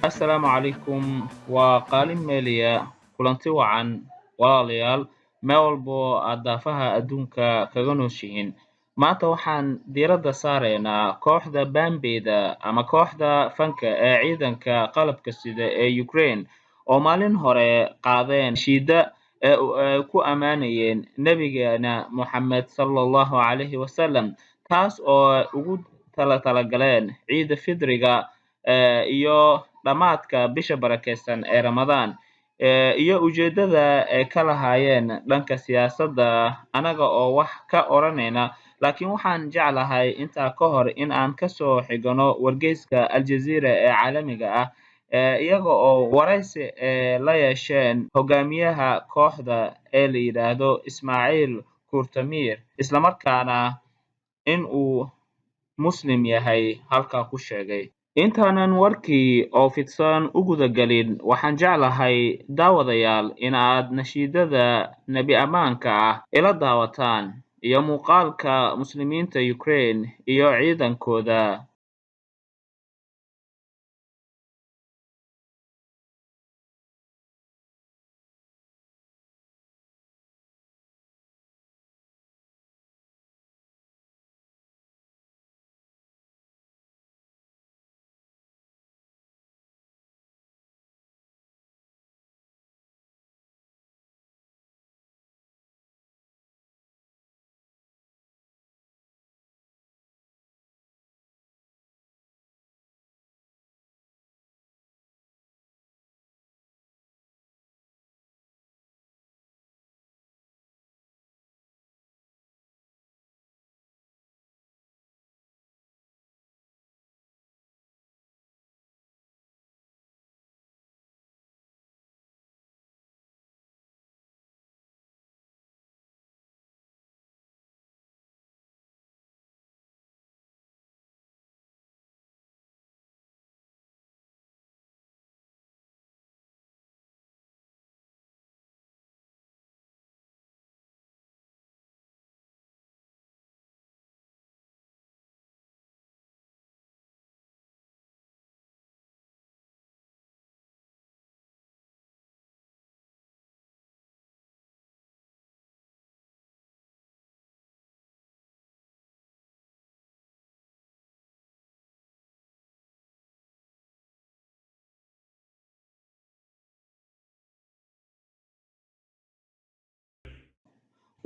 Assalaamu calaykum, waa Qaalin Meeliya. Kulanti wacan, walaalayaal, meel walbo aad daafaha adduunka kaga nooshihiin. Maanta waxaan diiradda saaraynaa kooxda baambeyda ama kooxda fanka ee ciidanka qalabka sida ee Ukraine oo maalin hore qaadeen shiida ee ay ku ammaanayeen Nabigeena Moxamed sallallahu calayhi wasalam, taas oo ugu talagaleen Ciida Fidriga iyo dhammaadka bisha barakeysan ee Ramadaan, iyo ujeedada ay ka lahaayeen dhanka siyaasadda, anaga oo wax ka oranayna. Laakiin waxaan jeclahay intaa ka hor in aan kasoo xigano wargeyska Aljazeera ee caalamiga ah, iyaga oo waraysi la yeesheen hogaamiyaha kooxda ee la yidhaahdo Ismaaciil Kurtamir, islamarkaana in uu Muslim yahay halkaa ku sheegay. Intaanan warkii oo fidsan u gudagelin, waxaan jeclahay, daawadayaal, in aad nashiidada nebi ammaanka ah ila daawataan iyo muuqaalka muslimiinta Ukraine iyo ciidankooda.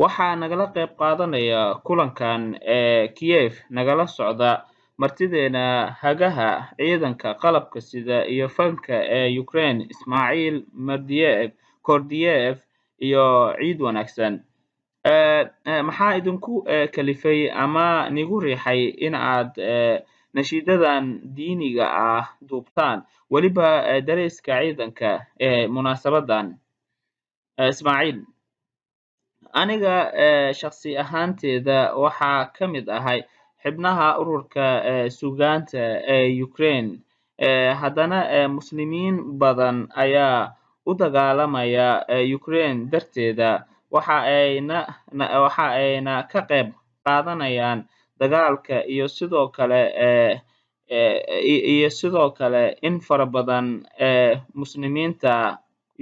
Waxaa nagala qayb qaadanaya kulankan ee Kiev nagala socda martideena hagaha ciidanka qalabka sida iyo fanka ee Ukraine, Ismaaciil Mardiyev Kordiyev, iyo ciid wanaagsan. Maxaa idinku kalifay ama nigu riixay in aad nashiidadan diiniga ah duubtaan, weliba dareyska ciidanka ee munaasabadan? Ismaaciil: Aniga shakhsi ahaanteeda waxaa ka mid ahay xubnaha ururka suugaanta ee Ukraine. Haddana muslimiin badan ayaa u dagaalamaya Ukraine darteeda, waxa ayna ka qayb qaadanayaan dagaalka, iyo sidoo kale in fara badan muslimiinta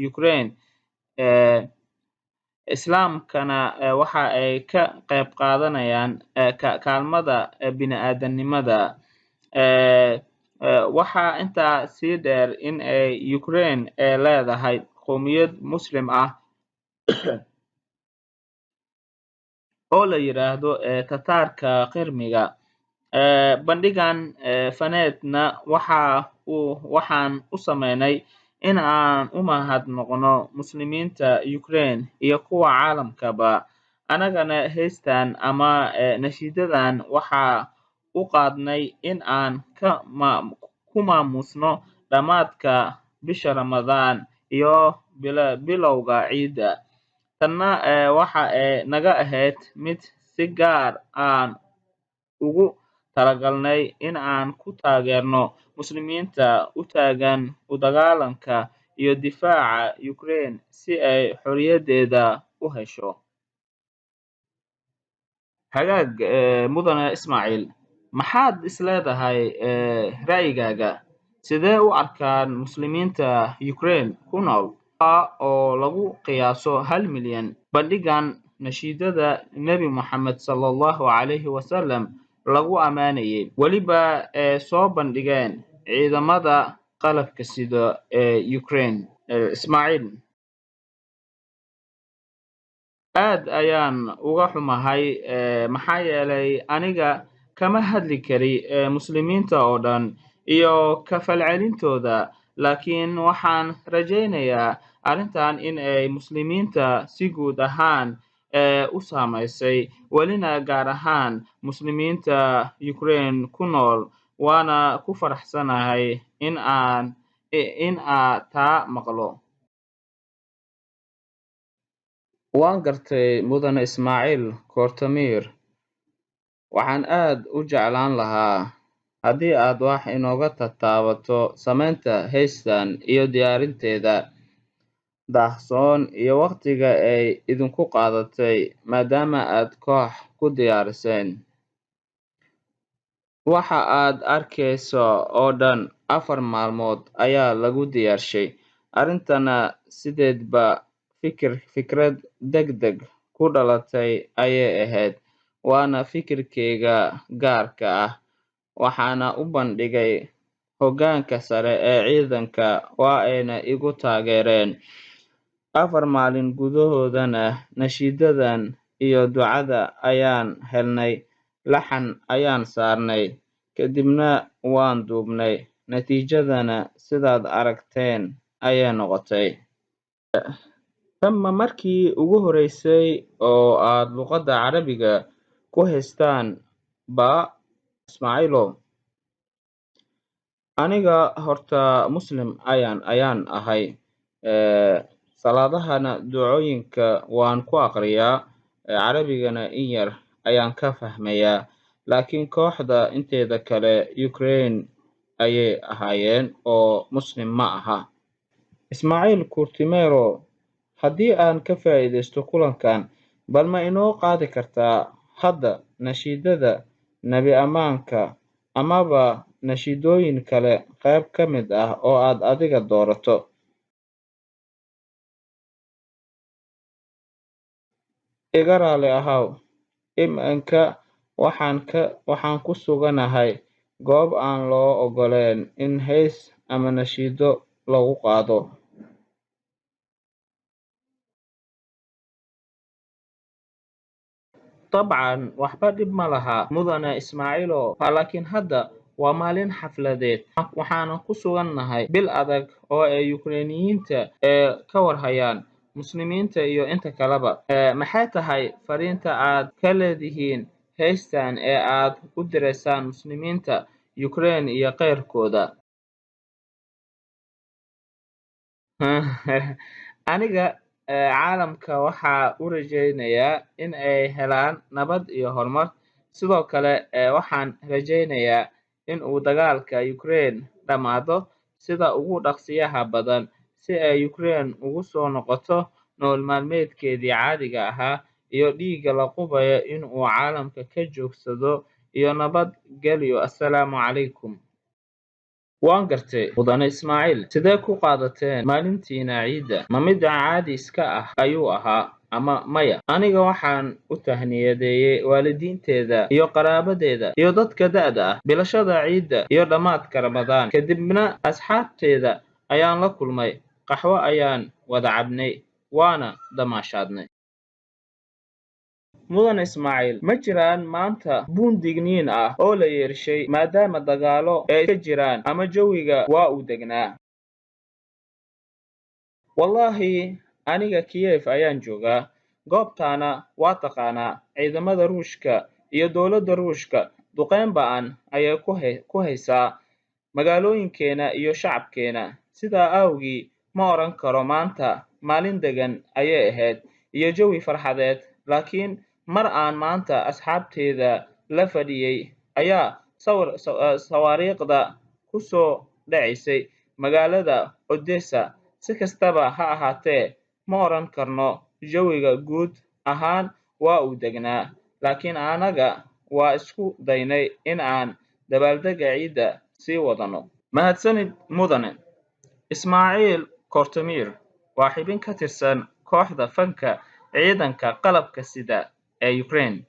Ukraine islaamkana waxa ay ka qayb qaadanayaan kaalmada bini'aadanimada. Waxaa intaa sii dheer in ay Ukraine leedahay qowmiyad Muslim ah oo la yiraahdo Tataarka Qirmiga. Bandhigan faneedna waxaan u sameynay in aan u mahadnaqno muslimiinta Ukraine iyo kuwa caalamkaba. Anagana heystan ama nashiidadan waxaa u qaadnay in aan ku maamuusno dhammaadka bisha Ramadaan iyo bilowga ciidda. Tanna waxa ay naga ahayd mid si gaar aan ugu talagalnay in aan ku taageerno muslimiinta u taagan u dagaalanka iyo difaaca Ukraine si ay xorriyadeeda u hesho. Hagaag, mudane Ismaaciil. Maxaad isleedahay ra'yigaaga? Sidee u arkaan muslimiinta Ukraine ku nool oo lagu qiyaaso 1 milyan bandhigan nashiidada Nebi Moxamed sallallahu calayhi wasalam lagu ammaanayay, weliba ee soo bandhigeen ciidamada qalabka sida ee Ukraine? Ismaaciil, aad ayaan uga xumahay, maxaa yeelay aniga kama hadli kari muslimiinta oo dhan iyo ka falcelintooda, laakiin waxaan rajaynayaa arrintan in ay muslimiinta si guud ahaan u saamaysay, welina gaar ahaan muslimiinta Ukraine ku nool, waana ku faraxsanahay in aan in aa taa maqlo. Waan gartay, mudane Ismaaciil Koortamir. Waxaan aad u jeclaan lahaa haddii aad wax inooga tataabato samaynta heystan iyo diyaarinteeda daahsoon iyo waqtiga ay idinku qaadatay, maadaama aad koox ku diyaariseen. Waxa aad arkayso oo dhan 4 maalmood ayaa lagu diyaarshay. Arrintana sideedba fikrad degdeg ku dhalatay ayay ahayd, waana fikirkayga gaarka ah. Waxaana u bandhigay hoggaanka sare ee ciidanka, waa ayna igu taageereen. 4 maalin gudahoodana nashiidadan iyo ducada ayaan helnay, laxan ayaan saarnay, kadibna waan duubnay, natiijadana sidaad aragteen ayay noqotay. Tan ma markii ugu horeysay oo aad luqadda Carabiga ku heystaan ba, Ismaaciilow? Aniga horta muslim ayaan ahay, salaadahana ducooyinka waan ku aqriyaa, Carabigana in yar ayaan ka fahmayaa, laakiin kooxda inteeda kale Ukraine ayay ahaayeen oo muslim ma aha. Ismaaciil Kurtimero, haddii aan ka faa'iidaysto kulankan, bal ma inoo qaadi kartaa hadda nashiidada Nebi Ammaanka amaba nashiidooyin kale qayb ka mid ah oo aad adiga doorato? Iga raali ahow, iminka waxaan ku suganahay goob aan loo oggolayn in hees ama nashiido lagu qaado. Dabcan, waxba dhib ma laha, mudane Ismaaciilow, laakiin hadda waa maalin xafladeed, waxaana ku sugannahay bil adag oo ay Ukrainiyiinta ee ka warhayaan muslimiinta iyo inta kaleba. Maxay tahay fariinta aad ka leedihiin heystan ee aad u diraysaan muslimiinta Ukraine iyo keyrkooda? Aniga caalamka waxaa u rajaynayaa in ay helaan nabad iyo horumar. Sidoo kale waxaan rajaynayaa in uu dagaalka Ukraine dhammaado sida ugu dhaqsiyaha badan, si ay Ukraine ugu soo noqoto nolol maalmeedkeedii caadiga ahaa, iyo dhiigga la qubayo in uu caalamka ka joogsado, iyo nabad gelyo. Assalaamu calaykum. Waan gartay, mudane Ismaaciil. Sidee ku qaadateen maalintiina ciidda? Ma mid caadi iska ah ayuu ahaa ama maya? Aniga waxaan u tahniyadeeyey waalidiinteeda iyo qaraabadeeda iyo dadka da'da ah bilashada ciidda iyo dhammaadka Ramadaan. Kadibna asxaabteeda ayaan la kulmay, qaxwo ayaan wada cabnay, waana damaashaadnay. Mudane Ismaaciil, ma jiraan maanta buun digniin ah oo la yeershay maadaama dagaallo ay ka jiraan, ama jawiga waa uu degnaa? Wallaahi aniga Kiev ayaan joogaa, goobtaana waa taqaanaa. Ciidamada Ruushka iyo dowladda Ruushka duqeyn ba'an ayay ku haysaa magaalooyinkeena iyo shacabkeena. Sidaa awgii ma oran karo maanta maalin degan ayay ahayd iyo jawi farxadeed, laakiin mar aan maanta asxaabteeda la fadhiyay ayaa sawir sawaariikhda ku soo dhacaysay magaalada Odessa. Si kastaba ha ahaatee, ma oran karno jawiga guud ahaan waa uu degnaa, laakiin anaga Waa isku daynay in aan dabaaldegga ciidda sii wadano. Mahadsanid, mudane. Ismaaciil Kortemir waa xubin ka tirsan kooxda fanka ciidanka qalabka sida ee Ukraine.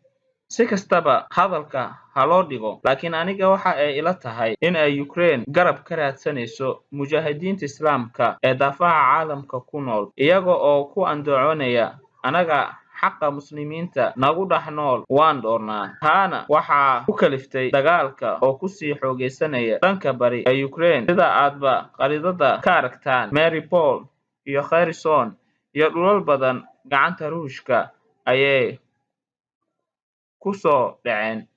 Si kastaba hadalka ha loo dhigo, laakiin aniga waxa ay ila tahay in ay Ukraine garab ka raadsanayso mujaahidiinta Islaamka ee daafaha caalamka ku nool, iyaga oo ku andacoonaya anaga xaqa Muslimiinta nagu dhex nool waan dhowrnaa. Taana waxaa ku kaliftay dagaalka oo kusii xoogaysanaya dhanka bari ee Ukraine, sida aadba khariidada ka aragtaan. Mariupol iyo Kherson iyo dhulal badan gacanta Ruushka ayay ku soo dhaceen,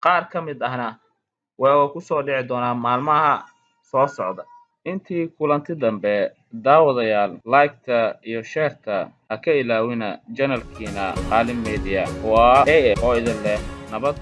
qaar ka mid ahna way ku soo dhici doonaan maalmaha soo socda. Intii kulanti dambe, daawadayaal, like-ta iyo share-ta ha ka ilaawina channelkiina Qaalin Media. Waa AA oo idin leh nabad.